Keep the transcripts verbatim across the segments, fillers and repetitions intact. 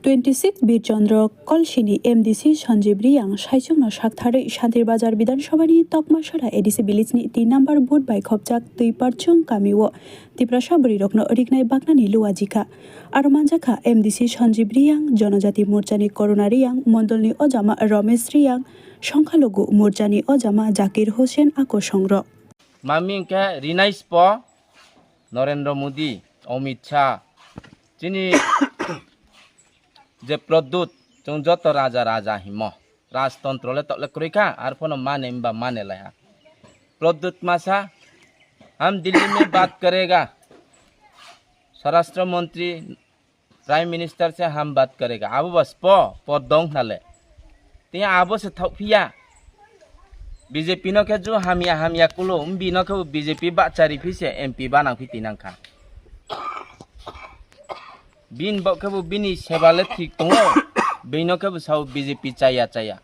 Twenty six Bir Chandra Kolsini M D C Sanjib Riyang saichungno saktharwi Shantir Bazar Bidhan Sabhani Tokmasara A D C village ni tin number booth bai khopjak Twi Parchung kamio Tiprasa bwrwirokno riknai baknani luajikha. Aro manjakha M D C Sanjib Riyang, Jonojati Morchani Koruna Riyang, Mondolni Ojama Romesh Riyang, Songkhalugu Morchani Ojama Zakir Hussain akosongrok. Mami hwnkhe rinai spo Narendra Modi, Amit Shah, chini je Pradyut, chwng joto raja raja himo. Rajtantro le tokle kwrwi kha, arphono mane hwnba mane lai ha. Pradyut masa, "Hum Delhi mein baat karega." Swarashtra Mantri Prime Minister se hum baat karega. Abo bas po, po dong hna le. Tei abo se thok phiya. B J P no khe ju hamya hamya kulo, bini khe bo B J P ba chari phi se M P ba nang phi tinang kha. Bin bo khe bo bini seba le thik tongo. Bini khe bo sao B J P chaya chaya.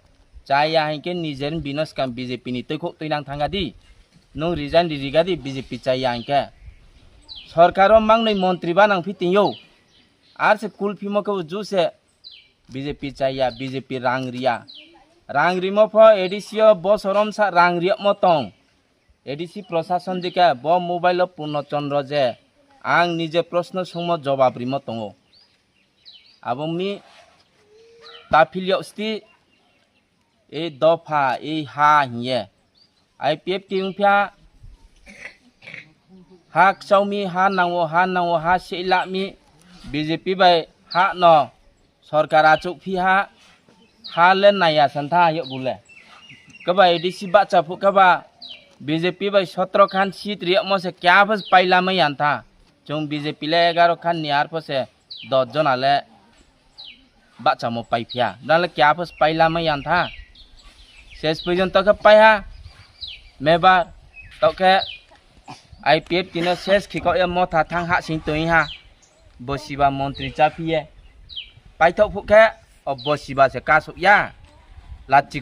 Chaya hinkhe nijer bino skang B J P ni twikhok twinang thanga di. Nung resign ri riga di B J P chaya hinkhe. Sorkar o mangnwi montri ba nang phi tingyo. Ar se kulphimo khe bo ju se B J P chaya, B J P rang riya. Rang rimo pho A D C o bosorom sa rang riyakmo tong. A D C prosason dikhe bo mobile o Purno Chandra je ang nije proshno sungmo jobab rimo tongo. Abo mi ta philiyok sti ei dopha, ei ha hiye. I P F T wngpha ha kchaumi, ha nango, ha nango, ha seilami B J P bai ha no sorkar achuk phi ha, ha le naya santha yok bule. Kaba A D C bacha phu kaba B J P bai sotro khan seat riyakmo se kya phas pailama yantha. Chwng B J P le egaro khan ni arpho se dos jona le bachamo pai phiya. Dale kya phas pailama yantha. Ses porjonto khe paiha. Mebar tokhe I P F T no ses khiko ya motha thang ha sing twi ha. Bosiba montri cha phiye. Paithok phuk khe o bosiba se kasuk ya. Lachi